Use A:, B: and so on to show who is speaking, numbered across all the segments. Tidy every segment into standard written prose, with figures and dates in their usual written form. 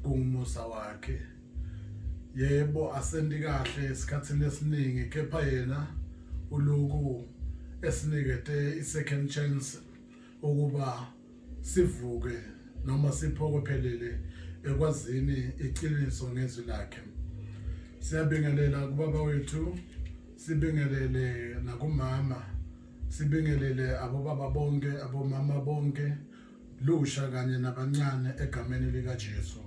A: Kungumusa wakhe. Yebo, asendi kahle esikhathini esiningi, kepha yena uloku esinikete i-second chance ukuba sivuke noma siphokophelele ekwazini iqiniso ngezwi lakhe. Siyabingelela kubaba wethu, sibingelele nakumama, sibingelele abobaba bonke, abomama bonke, lusha kanye nabancane egameni likaJesu.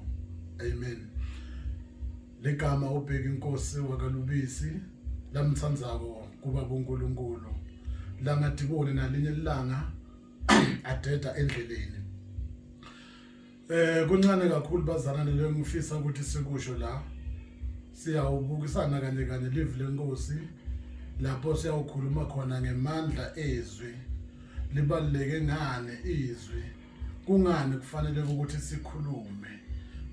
A: Amen. Ligama ubheka inkosi wakalubisi lamthandzako kuba kuNkulunkulu langadiboni nalinye ilanga adeda endleleni. Kuncane kakhulu bazalwane le ngifisa ukuthi sikusho la. Siyawubukisana kanye kanye live lenkosi lapho siyawukhuluma khona ngemandla ezwi. Libaluleke ngani izwi? Kungani kufanele ukuthi sikhulume?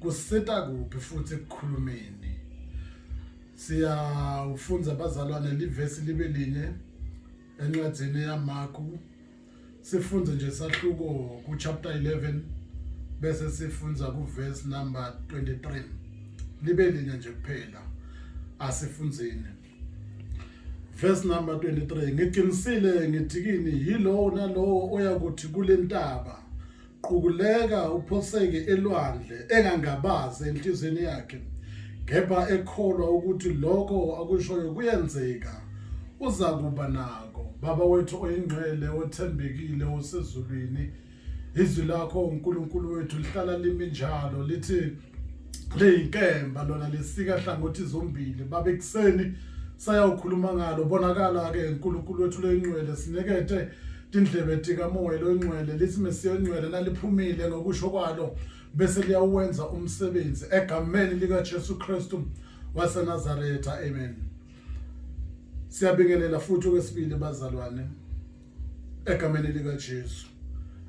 A: Kusita kuphi futhi ekukhulumeni? Siyawufundza bazalwane livesi libe linye encwadzini yaMarku. Sifunze nje sahluko ku chapter 11 bese sifunza ku verse number 23. Libe linye nje kuphela. Asifunzeni. Verse number 23, ngiqinisile ngithi kini, yilowo nalowo oyakuthi kule ntaba, qukuleka uphoseke elwandle, engangabazi enhliziyweni yakhe, kepha ekholwa ukuthi lokho akushoyo kuyenzeka, uzakuba nako. Baba wethu oyingcwele, othembekile, osezulwini, izwi lakho uNkulunkulu wethu lihlala limi njalo, lithi liyinkemba lona lisika hlangothi zombili. Baba, ekuseni sayawukhuluma ngalo. Bonakala ke uNkulunkulu wethu loyingcwele, sinikete tindlebe tikamoya loyingcwele, lithi Mesiya oyingcwele naliphumile ngokusho kwalo bese liyawuwenza umsebenzi egameni likaJesu Kristu waseNazaretha. Amen. Siyabingelela futhi okwesibili bazalwane egameni likaJesu.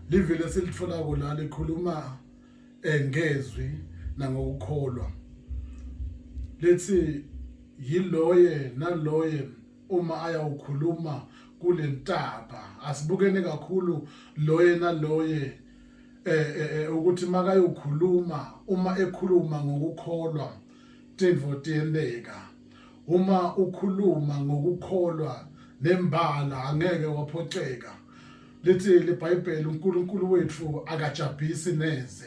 A: Livile esilitholako la likhuluma ngezwi nangokukholwa. Lithi yiloye naloye uma ayawukhuluma kule ntaba. Asibukene kakhulu loye naloye ukuthi makayokhuluma, uma ekhuluma ngokukholwa tintfo tiyenteka. Uma ukhuluma ngokukholwa nembala angeke waphoceka. Lithi liBhayibheli uNkulunkulu wethu akajabhisi neze.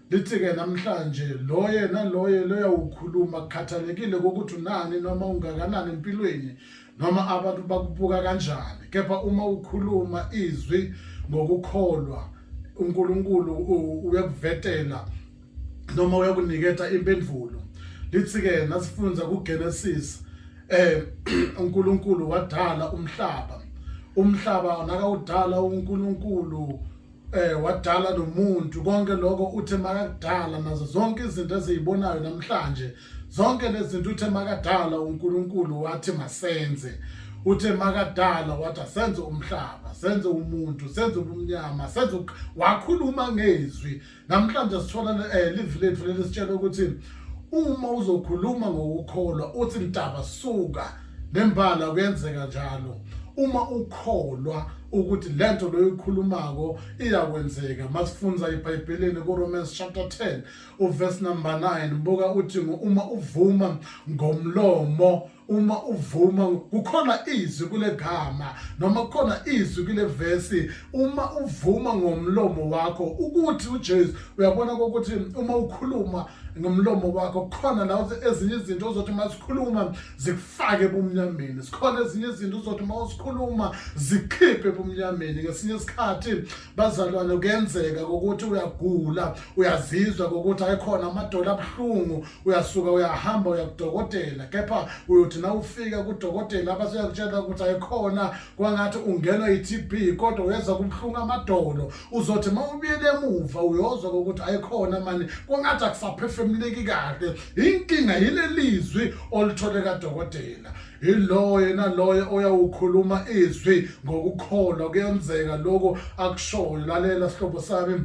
A: Lithi ke namhlanje loye naloye loyawukhuluma, kukhathalekile kokuthi unani noma ungakanani empilweni noma abantu bakubuka kanjani, kepha uma ukhuluma izwi ngokukholwa uNkulunkulu uyakuvetela noma uyakuniketa impendulo. Lithi ke nasifunza kuGenesis, uNkulunkulu wadala umhlaba. Umhlaba nakawudala uNkulunkulu wadala nomuntu, konke lokho uthe makadala nazo zonke izinto eziyibonayo namhlanje, zonke lezi zinto uthe makadala uNkulunkulu wathi masenze. Uthe makadala wathi asenze umhlaba, senze umuntu, senze ubumnyama, senze, wakhuluma ngezwi. Namhlanje sithola livi lethu lelisitshela ukuthi uma uzokhuluma ngokukholwa uthi ntaba suka, nembala kuyenzeka njalo. Uma ukholwa ukuthi lento loyikhulumako iyakwenzeka. Masifunza iBhayibhelini kuRomans chapter 10 uverse number 9, buka uthi uma uvuma ngomlomo, uma uvuma, kukhona izwi kule gama noma kukhona izwi kule verse, uma uvuma ngomlomo wakho ukuthi uJesu, uyabona ukuthi uma ukhuluma ngomlomo wakho kukhona la ezinye izinto ozothi masikhuluma zikufake ebumnyameni, sikhona ezinye izinto uzothi mawusikhuluma zikhiphe ebumnyameni. Ngesinye isikhathi bazalwane kuyenzeka ukuthi uyagula, uyazizwa ukuthi ayikhona amadola abuhlungu, uyasuka uyahamba uyakudokotela, kepha uyothi Uyothi nawufika kudokotela abaseyakutshela ukuthi ayikhona kwangathi ungenwa i-TB kodwa uyeza kubuhlungu amadolo. Uzothi mawubuyele emuva uyozwa ukuthi ayikhona mani kwangathi akusaphefumuleki kahle. Inkinga yilelizwi olithole kadokotela. Yiloyo naloyo oyawukhuluma izwi ngokukholwa kuyenzeka lokho akushoyo. Lalela sihlobo sami,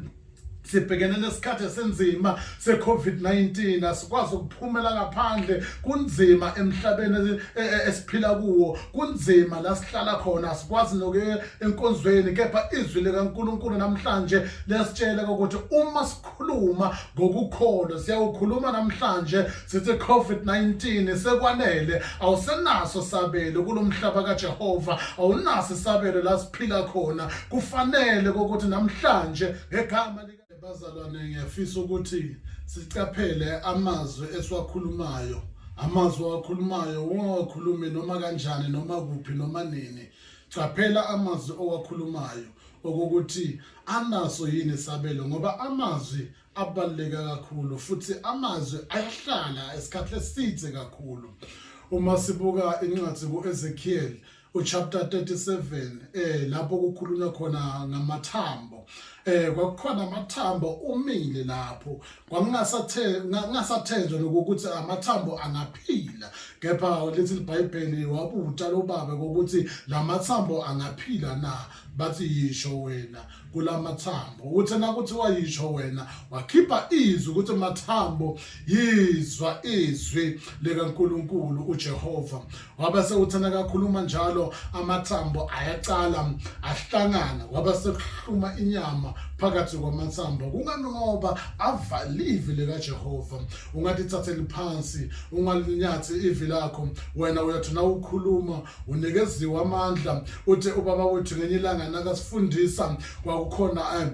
A: sibhekene nesikhathi esinzima se-COVID-19, asikwazi ukuphumela ngaphandle, kunzima emhlabeni esiphila kuwo, kunzima la sihlala khona, asikwazi nokuya enkonzweni, kepha izwi likaNkulunkulu namhlanje liyasitshela ukuthi uma sikhuluma ngokukholwa, siyawukhuluma namhlanje sithi COVID-19 sekwanele, awusenaso sabelo kulomhlaba kaJehova, awunaso isabelo la siphila khona. Kufanele ukuthi namhlanje ngegama lika bazalwane, ngiyafisa ukuthi sicaphele amazwi esiwakhulumayo. Amazwi owakhulumayo ungawakhulumi noma kanjani, noma kuphi, noma nini. Caphela amazwi owakhulumayo okokuthi anaso yini isabelo, ngoba amazwi abaluleke kakhulu futhi amazwi ayahlala isikhathi eside kakhulu. Uma sibuka incwadi kuEzekiel uchapter 37, lapho kukhulunywa khona ngamathambo, kwakukhona amathambo omile lapho, kwakungasathenjwa nokuthi amathambo angaphila, kepha lithi iBhayibheli wabuta lo baba ukuthi lamathambo angaphila na, bathi yisho wena kulamathambo. Uthe nakuthiwa yisho wena, wakhipha izwi ukuthi mathambo yizwa izwi likaNkulunkulu uJehova. Wabe sewuthi nakakhuluma njalo amathambo ayacala ahlangana, wabe sekuhluma inyama phakathi kwamathambo. Kungani? Ngoba avalivi likaJehova. Ungatithatheli phansi, ungalinyathi ivi lakho. Wena uyathi nawukhuluma unikeziwe amandla. Uthe ubaba wethu ngenye ilanga nakasifundisa, kwakukhona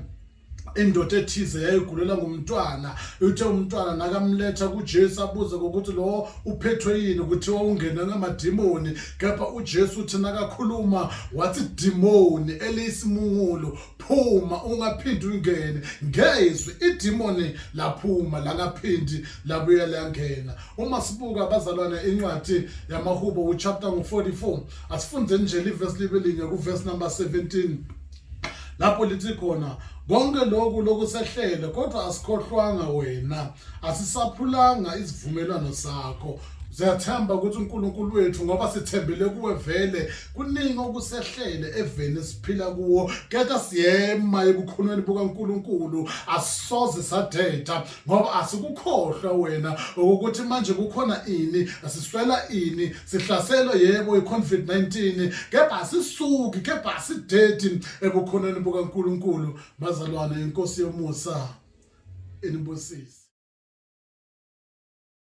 A: indoda ethize yayigulela ngumntwana. Uthe umntwana nakamletha kuJesu abuze ngokuthi lo uphethwe yini, kuthiwa ungene ngamadimoni, kepha uJesu uthi nakakhuluma wathi dimoni eliyisimungulu phuma ungaphindi ungene. Ngezwi idimoni laphuma langaphindi labuya langena. Uma sibuka abazalwane incwadi yamaHubo uchapter ngu-44, asifunde nje livesi libe linye kuverse number 17 lapho lithi khona konke lokhu lokusehlele kodwa asikhohlwanga wena, asisaphulanga isivumelwano sakho. Siyathemba ukuthi uNkulunkulu wethu, ngoba sithembele kuwe vele, kuningi okusehlele eveni esiphila kuwo, kepha siyema ebukhonweni bukaNkulunkulu, asisoze sadeda ngoba asikukhohlwa wena. Ukuthi manje kukhona ini, asiswela ini, sihlaselwe yebo i-COVID-19, kepha asisuki, kepha asidedi ebukhoneni bukaNkulunkulu. Bazalwane, inkosi yomusa inibusise.